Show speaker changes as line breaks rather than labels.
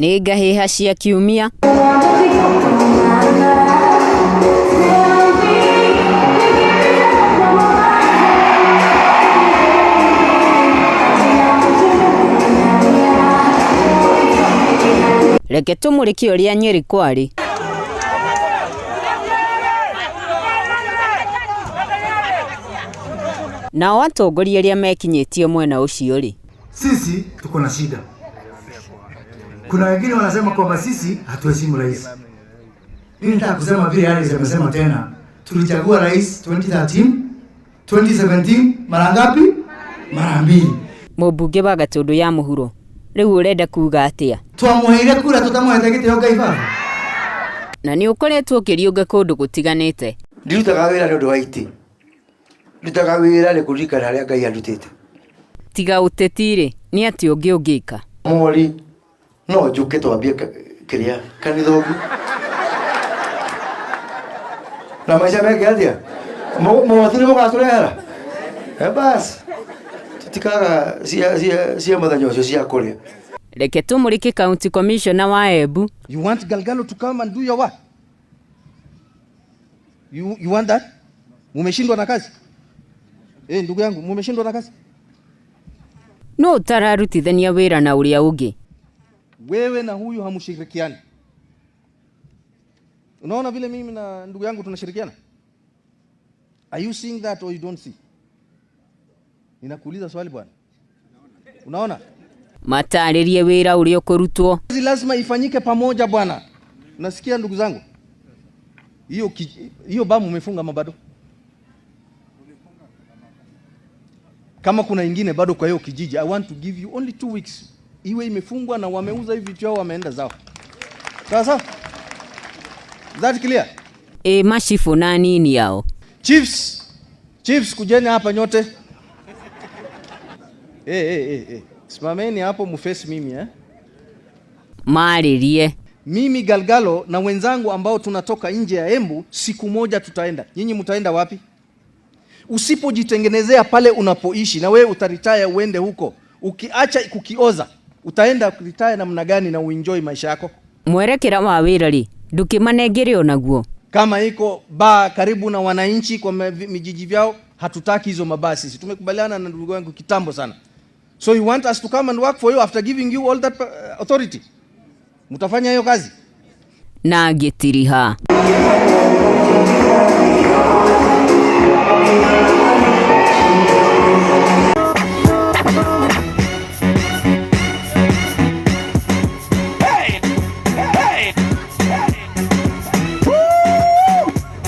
Nĩ ngahĩha cia kiumia. Reke tũmũrĩke ũrĩa Nyeri kwarĩ. Nao atongoria arĩa mekinyĩtie mwena ũcio-rĩ,
Sisi tuko na shida. Kuna wengine wanasema kwamba sisi hatuheshimu rais. Mimi nataka kusema vile Harris amesema tena, tulichagua rais 2013, 2017 mara ngapi? Mara mbili.
Mũmbunge wa Gatũndũ ya Mũhuro, rĩu ũrenda kuga atĩa?
Twamuheire kura tutamuhete gĩtĩo Ngai baba.
Na nĩ ũkoretwo ũkĩriũnga kũndũ gũtiganĩte.
Ndirutaga wĩra nĩ ũndũ wa itĩ. Ndutaga wĩra nĩ kũririkana harĩa Ngai andutĩte.
Tiga ũteti-rĩ, nĩ atĩa ũngĩ ũngĩka?
Mori no njũke twambie kĩrĩa kanitha ũngĩ na maica meke atĩa mothi nĩ mũgatũrehera bas tutikaga cia cia cia mũthenya ũcio cia kũrĩa.
Reke tũmũrĩke County Commissioner wa Embu.
You want Galgalo to come and do your work? You want that? Mumeshindwa na kazi? Ndugu yangu, mumeshindwa na kazi?
No ũtararutithania wĩra na ũrĩa ũngĩ.
Wewe na huyu hamushirikiani. Unaona vile mimi na ndugu yangu tunashirikiana? Are you seeing that or you don't see? Ninakuuliza swali bwana. Unaona?
Matarĩrie wĩra ũrĩa ũkũrutwo.
Kazi lazima ifanyike pamoja bwana. Unasikia ndugu zangu? Hiyo hiyo bamu umefunga ama bado? Kama kuna ingine bado kwa hiyo kijiji, I want to give you only 2 weeks. Iwe imefungwa na wameuza hivi vitu yao wameenda zao. Sawa sawa? Is that clear?
Ĩ macibũ na anini ao?
Chiefs, chiefs kujeni hapa nyote. Simameni hapo mface mimi
Marĩrie.
Mimi Galgalo na wenzangu ambao tunatoka nje ya Embu, siku moja tutaenda. Nyinyi mtaenda wapi? Usipojitengenezea pale unapoishi na wewe utaretire uende huko. Ukiacha kukioza, utaenda retire namna gani na uenjoy maisha yako?
Mwerekera wa wĩra rĩ, ndũkĩmanengere onaguo.
Kama iko baa karibu na wananchi kwa mijiji vyao, hatutaki hizo mabasi. Sisi tumekubaliana na ndugu yangu kitambo sana. So you want us to come and work for you after giving you all that authority? Mtafanya hiyo kazi?
Na ngĩtiriha.